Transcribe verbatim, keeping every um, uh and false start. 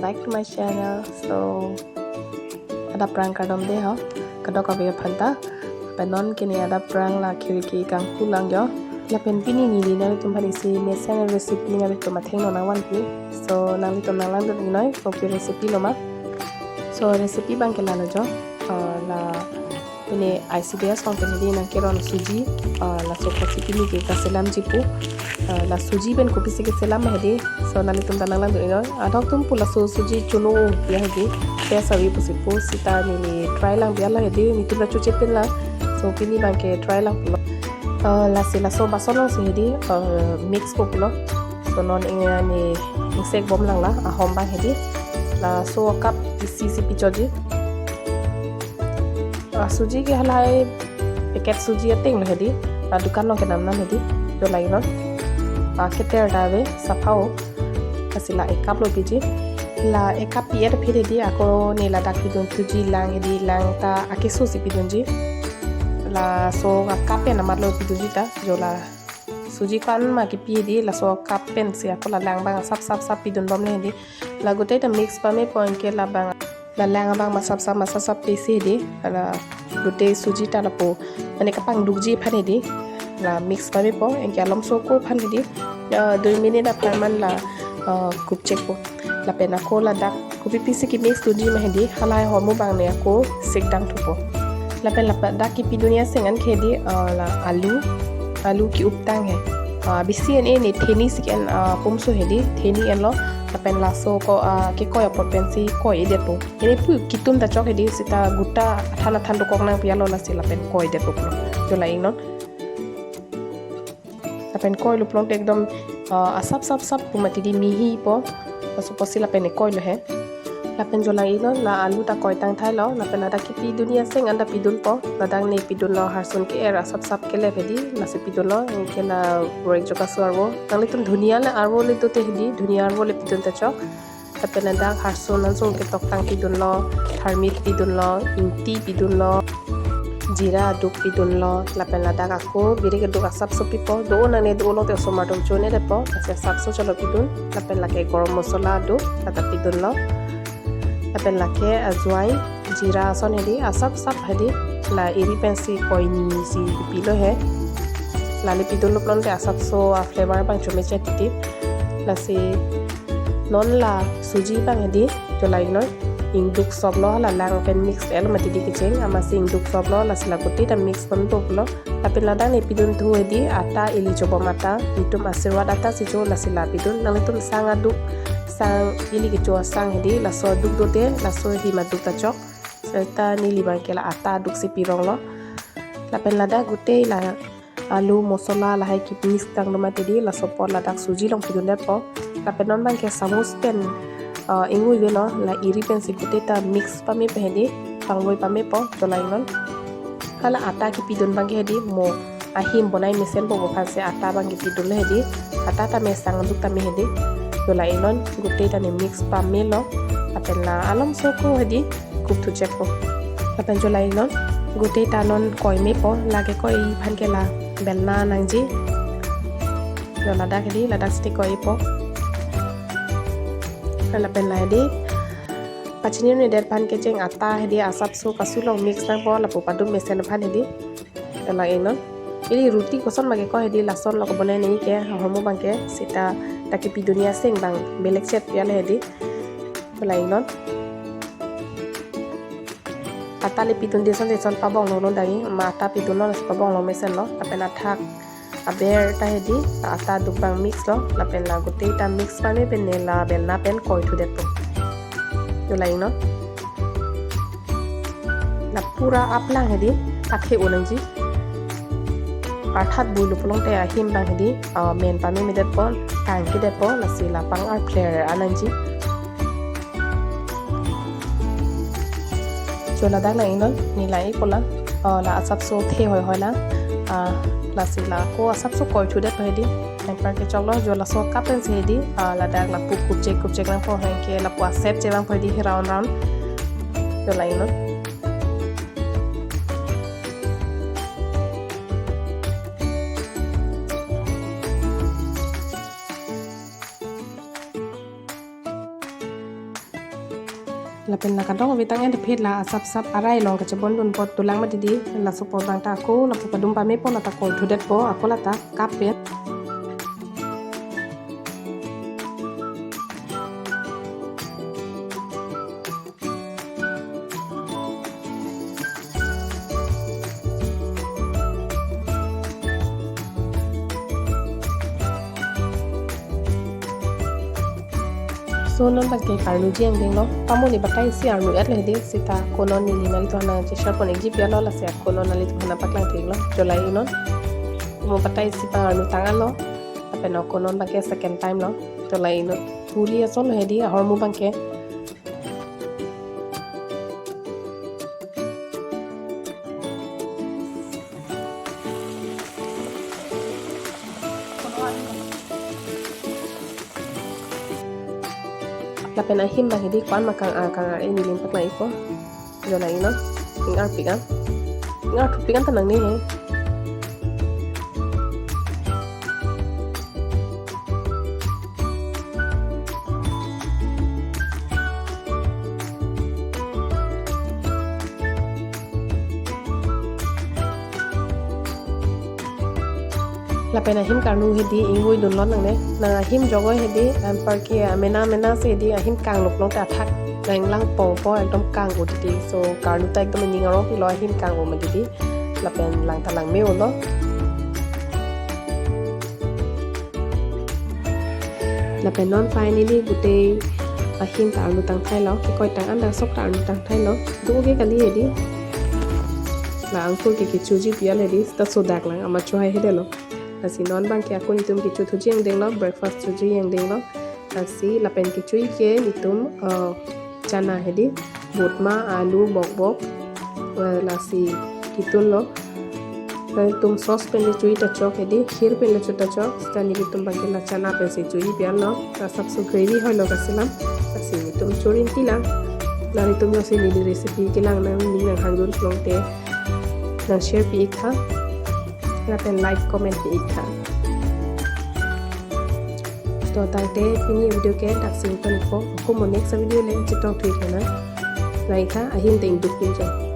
Back to my channel. So, adap prang kardom de ho, kadokave aphanta. Lapen non ke ne adap prang la khiriki kangpu lang jo. Lapen pini neli nanglitum aphan isi mesen recipe nanglitum athengno nangvanpi. So, nanglitum nanglangdun iknoi, kopi recipe lo ma. So, recipe abang ke lalo jo. Uh, la pini I C D S along pen hedi nangkeron suji, ah, laso kosi pini ke kaselamji pu. Ah, la suji pen kopisi keselam hedi. So nanglitum ta nanglangdun iknoi. Adok atum pu laso suji cholo ya hedi. Test ave pusi pu seta neli try lang biala hedi. Netum ta choche pen lang. So pini abang ke try lang pulo. Ah, lasi laso bason alongsi hedi, ah, mix po pulo. So non ing ne ingsek bom lang la ahom abang hedi. Laso cup isi si pichotji. Ah, suji ke halahai packet suji ateng lo hedi. Ah, dukan along kenam nam hedi. Jo la iknon. Ah, keter ta ave, sapha o. Lasi la ekap lo piji. La ekap pi-et aphi hedi. Ako ne ladak pidun suji lang hedi, lang ta akeso si pidunji. Laso akap pen amat lo pidunji ta. Jo la suji ko-an ma kipi hedi, laso cup pensi ako la lang abang asap sap sap pidun bom le hedi. La gotei ta mix pame po anke labang la lang abang masap sap masap sap pisi hedi. La gotei suji ta lapu mane kapangdukji aphan hedi. La mix pame po anke alomso ko aphan hedi. Ah, dui minute aphan man la, ah, kupchek po. Lapen ako ladak kopi pisi ke mix dunji ma hedi, halahai hormu abang ne ako sikdang thupo. Lapen ladak kipidun aseng an ke hedi, ah, la alu, alu ke-uptang he. Ah, bisi an e ne theni si ke-en, ah, pumso hedi, theni enlo. Lapen laso ko, ah, kekoi apot pensi koi-edet po. Ene pu kitum ta chok hedi, seta guta athan athan dokok nangpi alo lasi lapen koi-edet po. Jo la iknon. Lapen koi lo pulote ekdom, ah, asap sap sap pu mati di mihi po. Laso apotsi lapen ekoi lo he. Lapen jo la iknon, la alu ta koi tangthai lo. Lapen ladak kipidun aseng an ta pidun po. Ladak ne pidun lo harsun ke-er asap sap kelep hedi. Lasi pidun lo. Anke la rek jo kasu arvo. Nanglitum dhunia le arvo le dote hedi. Dhunia arvo le pidun ta chok. Lapen ladak harsun angsong ketoktang pidun lo, tharmit pidun lo, ingti pidun lo, jira aduk pidun lo, lapen ladak ako birik aduk asapso pipo, do-o nangne do-o lote osomar atum cho-un-edet po, lasi asapso cholo pidun, lapen lake gorom masala aduk, ladak pidun lo, lapen lake ajwai, jira ason hedi, asap sap hedi, la eri pensi koini si pilo he. Lale pidun lo pulote asapso a-flavor abang chomechet titi. Lasi non la suji abang hedi, jo la iknon. Ingduk sop lo, la lang pen mix el mati di kecheng, amatsi ingduk sop lo, lasi la gotei ta mix pon dop lo. Lapen ladak ne pidun thu hedi, atta ili chobom atta, netum Ashirwad atta si cho, lasi la pidun, nanglitum sang aduk, sang ili kecho asang hedi, laso aduk dote, laso him aduk ta chok. Seta neli abang ke la atta aduk si pirong lo. Lapen ladak gotei la alu, masala lahai kemix tang do mati di, laso apot ladak suji along pidundet po. Lapen non abang ke samus pen, ah, ingvoi avelo, la eri pensi gotei ta mix pame pe hedi, pangvoi pame po, jo la iknon. Hala atta kipidun abang ke hedi, mo ahim bonai mesen po aphansi atta abang kipidun lo hedi. Atta tame sang aduk tame hedi. Jo la iknon, gotei ta ne mix pame lo. Lapen la alomso ko hedi, kup thuchek po. Lapen jo la iknon, gotei ta non koi me po, lake koi aphan ke la belna nangji. Jo ladak hedi, ladak siti koi po. Lapen la hedi, pachini un-edet aphan kecheng atta hedi asapso kasu along mix nang po, lapu padum mesen aphan hedi. Jo la iknon. Ili roti koson abang ke ko hedi, lason lo kebonai nangji ke, ahormu abang ke, seta dak kipidun aseng abang belek chet pi ale hedi. Jo la iknon. Atta le pidun deson deson pabong lo lo dagi, ma atta pidun lo lasi pabong lo mesen lo, lapen athak aber ta hedi, ta atta aduk abang mix lo, lapen la gotei ta mix pame pen ne la belna pen koi thudet po. Jo la iknon. La pura aplang hedi, athe-o nangji. Arthat bui lo pulote ahim abang hedi, ah, men pame medet po, kangkedet po, lasi la pang arphler an nangji. Jo ladak la iknon, ne la-ik po la, ah, la asapso the hoi hoi la, ah, lasi la ko asapso koi thudet po hedi. Nangpar kechok lo, jo laso cup pensi hedi, ah, ladak lapu kupchek kupchek lang po, anke lapu aset che lang po hedi, round round. Jo la iknon. Lapen la kadokave tang-et aphi la asap sap arai along kachebon dun apot dolang mati di, laso apot bang ta ako lapu padum pame po, lata kol thudet po, ako lata kap pen. So non bangke karnuji angdeng lo, pamo ne batai isi arnu-et lo hedi, seta ako non neli nanglitumphan nangcheshare pon-ikji pi alo, lasi ako non nanglitumphan nangpaklang thu-iklo, jolai non. Mo batai isi pang arnu tang-et lo, lapen ako non bangke second time lo, jolai non. Puri ason lo hedi, ahormu bangke. Lapen ahim bang hedi ko-an ma kang-ar kang-ar, neli nangpaklang-ikpo. Jolai non. Ingarpik an. Ingarthupik an ta nangne he. Lapen ahim karnu hedi ingvoi dunlo nangne. Nang ahim jogoi hedi, anparke amena mena si hedi ahim kanglup long ta athak nanglang po po, ekdom kang-o titi. So karnu ta ekdom ning arong pilo, ahim kang-o mati di. Lapen lang ta langme-olo. Lapen non finally gutei ahim ta arnu tangthailo, kekoi tang-an ta sok ta arnu tangthailo. Do-o ke kali hedi. La angkur ke kechoji pi alo hedi, ta sodak lang, amat chohai hedi lo. Lasi non bangke ako netum kecho thuji angdeng lo, breakfast choji angdeng lo. Lasi lapen kecho-i ke netum, uh, chana hedi, butma, alu, bokbok, eh, lasi ketun lo. Netum sauce pen le cho-i ta chok hedi, khir pen le cho ta chok, seta nelitum bangke la chana pensi cho-i pi alo, ta asapso gravy hoilo kaselam, lasi netum chorin ti lang. Nanglitum jongsi neli recipe kelang nang, ning nanghang dun long te, nangshare pi-ik tha. Lapen like, comment pi-ik tha. To tangte pini video ke daksi ington-ikpo, ako mo next video le chetong thu-ik nang. Lang-ik tha, ahin ta ingduk pinjong.